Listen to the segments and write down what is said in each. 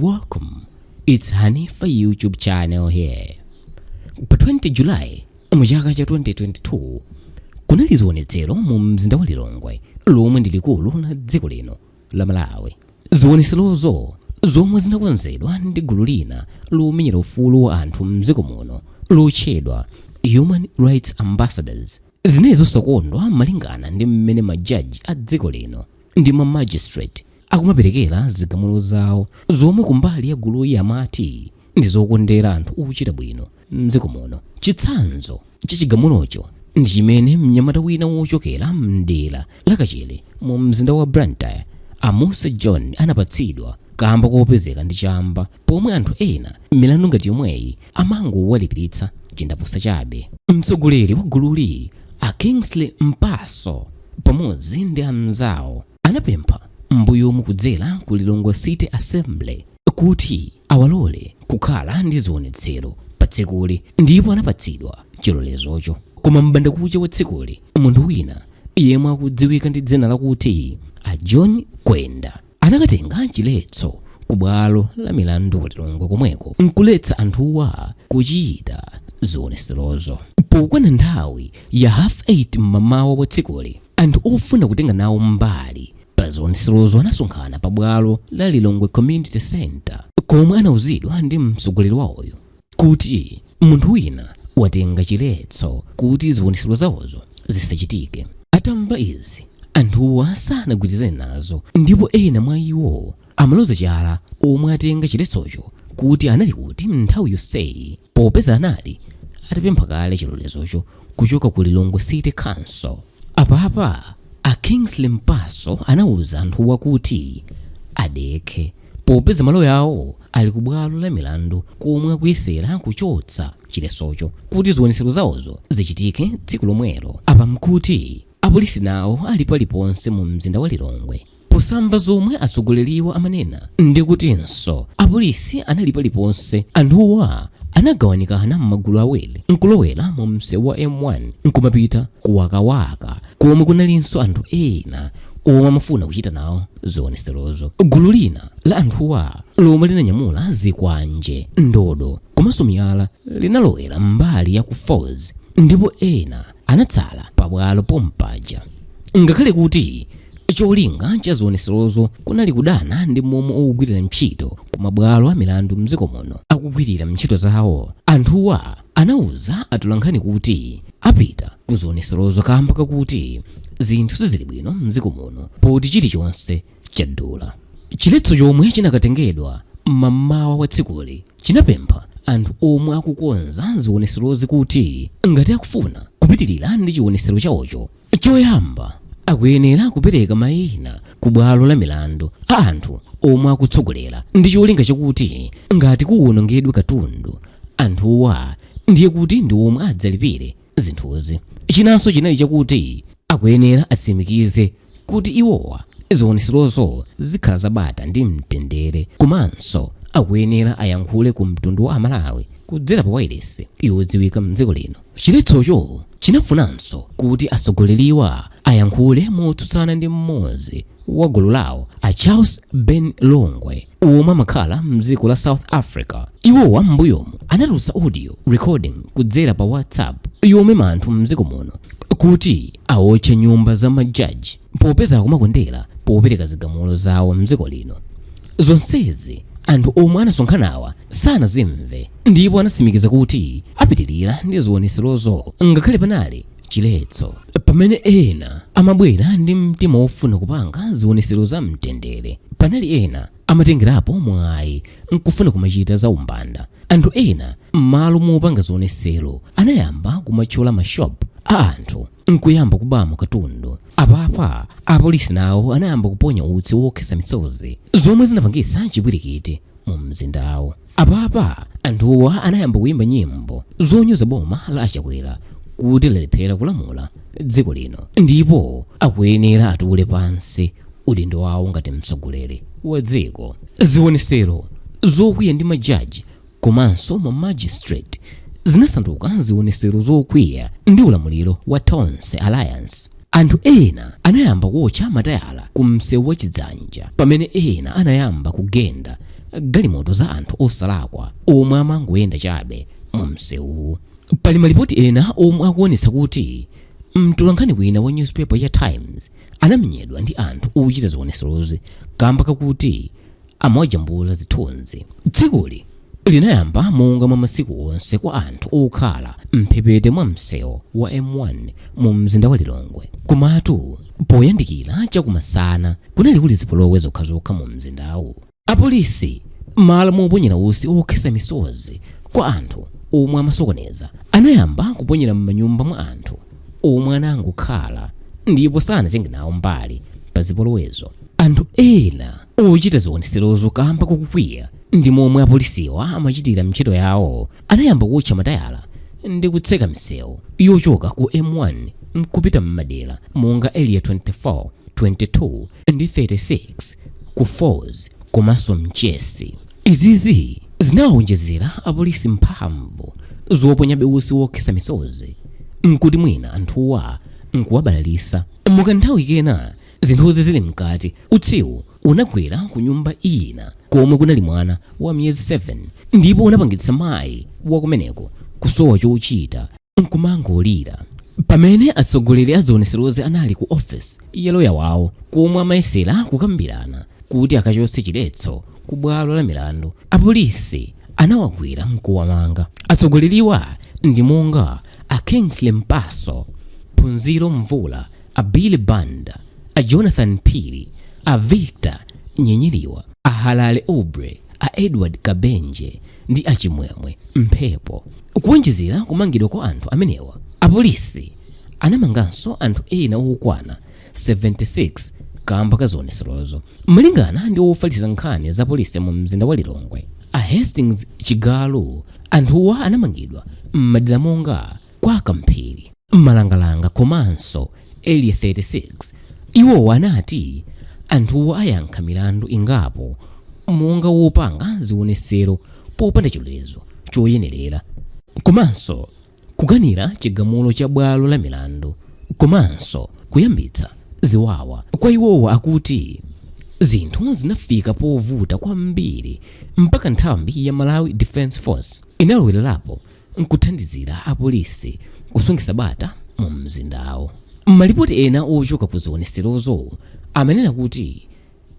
Welcome. It's Hanifa YouTube channel here. Pa 20 July mu chaka cha 2022 kunali zionetsero mu mzinda wa Lilongwe, lomwe ndi likulu la dziko lino la Malawi. Zionetserozo, zomwe zinakonzedwa ndi gulu lina lomenyera ufulu wa anthu mdziko muno lotchedwa Human Rights Ambassadors, zinali zosakondwa malingana ndi mmene majaji a dziko lino ndi ma magistrate akumaperekera zigamulo zawo, zomwe kumbali ya guluyi amati ndi zokondera anthu ochita bwino mdziko muno. Chitsanzo cha chigamulocho ndi chimene mnyamata wina wochokera mdera la Kachere mu mzinda wa Blantyre, Amusa John, anapatsidwa kamba kopezeka ndi chamba, pomwe anthu ena milandu ngati yomweyi amangowalipiritsa chindapusa chabe. Mtsogoleri wa gululi, a Kingsley Mpaso, pamodzi ndi anzawo anapempha m'mbuyomu kudzera ku Lilongwe City Assembly kuti awalole kukhala ndi zionetsero pa tsikuli, ndipo anapatsidwa chilolezocho. Koma m'bandakucha wa tsikuli, munthu wina yemwe akudziwika ndi dzina lakuti a John Kwenda anakatenga chiletso ku bwalo la milandu ku Lilongwe komweko nkuletsa anthuwa kuchita zionetserozo. Pokwana nthawi ya 8:30 mmamawa wa tsikuli, anthu ofuna kutenga nawo mbali pa zionetserozo anasonkhana pa bwalo la Lilongwe Community Center, komwe anauzidwa ndi mtsogoleri wawoyo kuti munthu wina watenga chiletso kuti zionetsero zawozo zisachitike. Atamva izi, anthuwa sanagwirizane nazo, ndipo ena mwa iwo amaloza chala omwe atenga chiletsocho kuti anali kuti nthawi yonseyi, popeza anali atapempha kale chilolezocho kuchoka ku Lilongwe City Council. Apapa a Kingsley Mpaso anauza anthuwa kuti adekhe, popeza malo yawo ali ku bwalo la milandu komwe akuyesera kuchotsa chiletsocho kuti zionetsero zawozo zichitike tsiku lomwelo. Apa mkuti apolisi nawo ali paliponse mu mzinda wa Lilongwe. Posamva zomwe atsogoleriwa amanena ndi kutinso apolisi anali paliponse, anthuwa anagawanikana m'magulu awiri nkulowera mu msewu wa M1 nkumapita ku Wakawaka, komwe kunalinso anthu ena omwe amafuna kuchita nawo zionetserozo. Gulu lina la anthuwa, lomwe linanyamula zikwanje, ndodo komanso miyala, linalowera mbali ya ku Falls, ndipo ena anatsala pabwalo pompaja. Ngakhale kuti cholinga cha zionetserozo kunali kudana ndi momwe ogwirira ntchito ku mabwalo a milandu mdziko muno akugwirira ntchito zawo, anthuwa anauza atolankhani kuti apita ku zionetserozo kamba kakuti zinthu sizili bwino mdziko muno, poti chilichonse chadula. Chiletso chomwe chinakatengedwa mmamawa wa tsikuli chinapempha anthu omwe akukonza zionetserozi kuti ngati akufuna kupitirira ndi chionetsero chawocho, choyamba akuyenera kupereka mayina ku bwalo la milandu a anthu omwe akutsogolera, ndi cholinga chakuti ngati kuwonongedwe katundu, anthuwa ndiye kuti ndi omwe adzalipire zinthuzi. Chinanso chinali chakuti akuyenera atsimikize kuti iwowa zionetserozo zikhala zabata ndi mtendere, komanso akuyenera ayankhule ku mtundu wa Amalawi kudzera pa wailesi yodziwika mdziko lino. Chiletsocho chinafunanso kuti atsogoleriwa ayankhule motsutsana ndi mmodzi wa gulu lawo, a Charles Ben Longwe, omwe amakhala mdziko la South Africa. Iwowa m'mbuyomu anatulutsa audio recording kudzera pa WhatsApp yomema anthu mdziko muno kuti awotche nyumba za majaji, popeza akumakondera popereka zigamulo zawo mdziko lino. Zonsezi anthu omwe anasonkhanawa sanazimve, ndipo anatsimikiza kuti apitirira ndi zionetserozo ngakhale panali chiletso. Pamene ena amabwera ndi mtima wofuna kupanga zionetsero za mtendere, panali ena amatengerapo mwayi nkufuna kumachita za umbanda. Anthu ena m'malo mopanga zionetsero anayamba kumathyola mashop a anthu nkuyamba kubamo katundu. Apapa apolisi nawo anayamba kuponya utsi wokhetsa misozi, zomwe zinapangitsa chipwirikiti mu mzindawo. Apapa anthuwa anayamba kuyimba nyimbo zonyoza boma la Achakwera kuti lalephera kulamula dziko lino ndipo akuyenera atule pansi udindo wawo ngati mtsogoleri wa dziko. Zionetsero zokwiya ndi majaji komanso ma magistrate zinasanduka zionetsero zokwiya ndi ulamuliro wa Tonse Alliance. Anthu ena anayamba kuotcha matayala ku msewu wa Chidzanja, pamene ena anayamba kugenda Galimoto za anthu osalakwa omwe amangoyenda chabe mu msewuwu. Pali malipoti ena omwe akuonetsa kuti mtolankhani wina wa newspaper ya Times anamenyedwa ndi anthu ochita zionetserozi kamba kakuti amawajambula zithunzi. Tsikuli linayamba monga mwa masiku onse kwa anthu okhala mphepete mwa msewu wa M1 mu mzinda wa Lilongwe. Komatu poyandikira chakumasana kunali kuli zipolowe zokhazokha mu mzindawu. Apolisi m'malo moponyera utsi okhetsa misozi kwa anthu omwe amasokoneza, anayamba kuponyera m'manyumba mwa anthu omwe anangokhala ndipo sanatenge nawo mbali pa zipolowezo. Anthu ena ochita zionetserozo kamba kokwiya ndi momwe apolisiwa amachitira ntchito yawo, anayamba kuotcha matayala ndi kutseka misewu yochoka ku M1 nkupita m'madera monga Area 24, 22 ndi 36 ku Falls komanso Mchesi. Izizi zinawonjezera apolisi mphamvu zoponyabe utsi wokhetsa misozi nkuti mwina anthuwa nkuwabalalisa. Mukanthawi kena zinthuzi zili mkati, utsiwu unagwera ku nyumba ina komwe kunali mwana wa miyezi 7 ndipo unapangitsa mayi wakumeneko kusowa chochita nkumangolira. Pamene atsogoleri a zionetserozi anali ku office ya loya wawo komwe amayesera kukambirana kuti akachotse chiletso ku bwalo la milandu, apolisi anawagwira nkuwamanga. Atsogoleriwa ndi monga a Kingsley Mpaso, Phunziro Mvula, a Billy Banda, a Jonathan Phiri, a Victor Nyenyeriwa, a Halale Aubrey, a Edward Kabenje ndi a Chimwemwe Mphepo. Kuwonjezera kumangidwa kwa anthu amenewa, apolisi anamanganso anthu ena okwana 76 kamba ka zionetserozo. Malingana ndi ofalitsa nkhani za polisi mu mzinda wa Lilongwe, a Hastings Chigalu, anthuwa anamangidwa m'madera monga kwa Kamphiri, Malangalanga komanso Area 36. Iwowa anati anthuwa ayankha milandu ingapo monga wopanga zionetsero popanda chilolezo choyenerera, komanso kukanira chigamulo cha bwalo la milandu, komanso kuyambitsa ziwawa. Kwa iwowa akuti zinthu zinafika povuta kwambiri mpaka nthambi ya Malawi Defence Force inalowererapo nkuthandizira apolisi kusungitsa bata mu mzindawo. Malipoti ena ochoka ku zionetserozo amanena kuti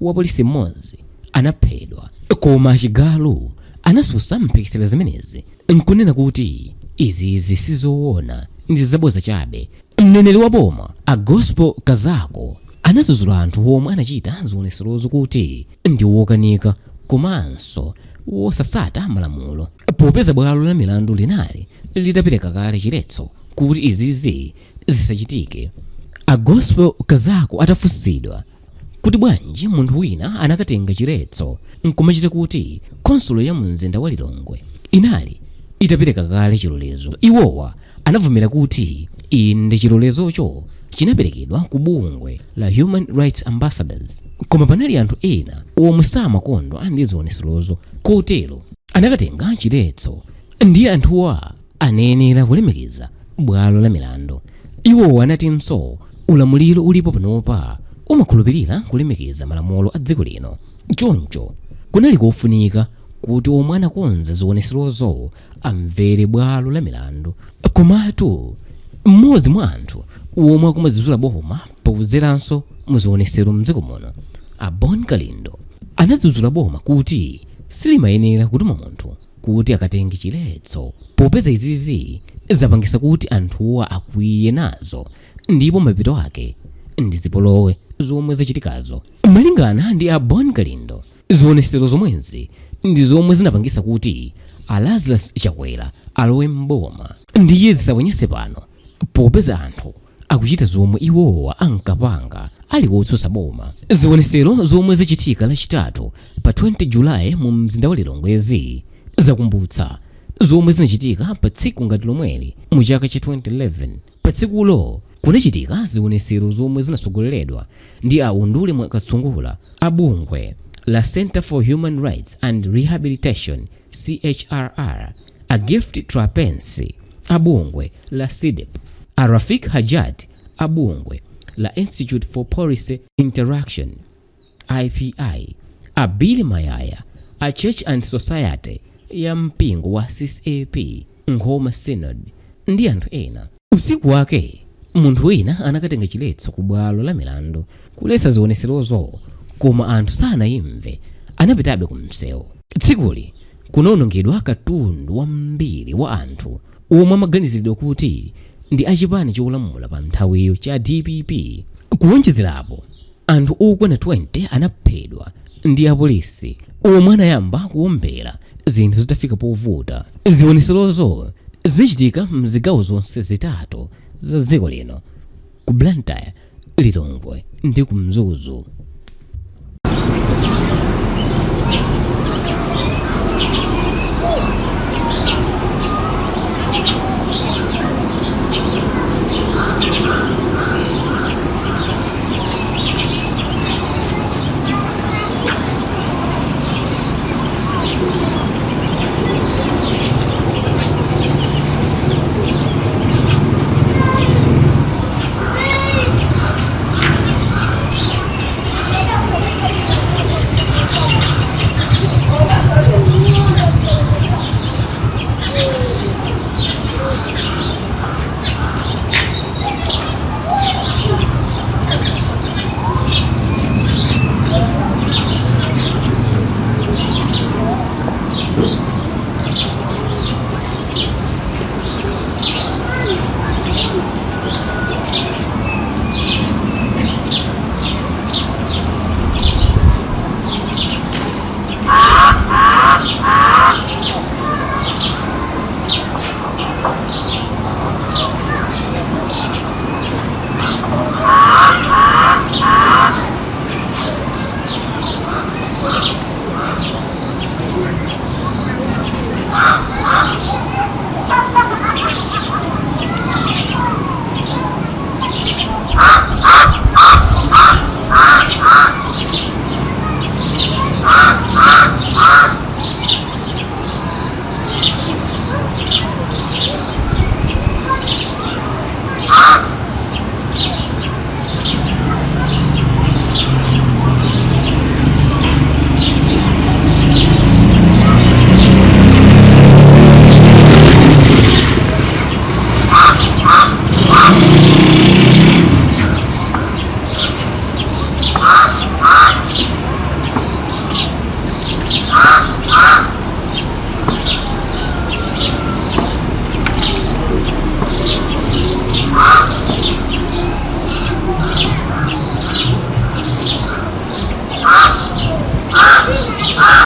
wapolisi mmodzi anaphedwa, koma Chigalu anasusa mphekesera zimenezi nkunena kuti izizi sizoona, ndi zabodza chabe. Mneneri wa boma a Gospel Kazako anadzudzula anthu omwe anachita zionetserozo kuti ndi wokanika komanso wosatsata malamulo, popeza bwalo la milandu linali litapereka kale chiletso kuti izizi zisachitike. A Gospel Kazako atafunsidwa kuti bwanji munthu wina anakatenga chiletso nkumachita kuti khonsolo ya mumzinda wa Lilongwe inali itapereka kale chilolezo, iwowa anavomera kuti inde, chilolezocho chinaperekedwa ku bungwe la Human Rights Ambassadors, koma panali anthu ena omwe samakondwa ndi zionetserozo kotero anakatenga chiletso, ndiye anthuwa anayenera kulemekeza bwalo la milandu. Iwowa anatinso ulamuliro ulipo panopa umakhulupirira kulemekeza malamulo a dziko lino, choncho kunali kofunika kuti omwe anakonza zionetserozo amvere bwalo la milandu. Komatu mmodzi mwa anthu omwe akumadzudzula boma pakudzeranso muzionetsero mdziko muno, a Bon Kalindo, anadzudzula boma kuti silimayenera kutuma munthu kuti akatenge chiletso, popeza izizi zapangisa kuti anthuwa akwiye nazo ndipo mapeto ake ndi zipolowe zomwe zachitikazo. Malingana ndi a Bon Kalindo, zionetsero zomwezi ndi zomwe zinapangisa kuti a Lazarus Chakwera alowe mboma, ndiye zisawanyase pano popeza anthu akuchita zomwe iwowa ankapanga ali wotsutsa boma. Zionetsero zomwe zachitika Lachitatu pa 20 Julayi mu mzinda wa Lilongwezi zakumbutsa zomwe zinachitika pa tsiku ngati lomweli mu chaka cha 2011. Pa tsikulo kunachitika zionetsero zomwe zinatsogoleredwa ndi a Undule Mwakasungula a bungwe la Center for Human Rights and Rehabilitation, CHRR, a Gift Trapence a bungwe la CDEDI, a Rafik Hajat a bungwe la Institute for Policy Interaction, IPI, a Billy Mayaya A Church and Society ya mpingo wa CCAP Nkhoma Synod ndi anthu ena. Usiku wake munthu wina anakatenga chiletso ku bwalo la milandu kuletsa zionetserozo koma anthu sanayimve, anapitabe ku msewu. Tsikuli kunaonongedwa katundu wambiri wa anthu omwe amaganiziridwa kuti ndi achipani cholamula pa nthawiyo cha dpp. Kuwonjezerapo, anthu okwana 20 anaphedwa ndi apolisi omwe anayamba kuwombera zinthu zitafika povuta. Zionetserozo zinachitika m'zigawo zonse zitatu za dziko lino, ku Blantyre, Lilongwe ndi ku Mzuzu.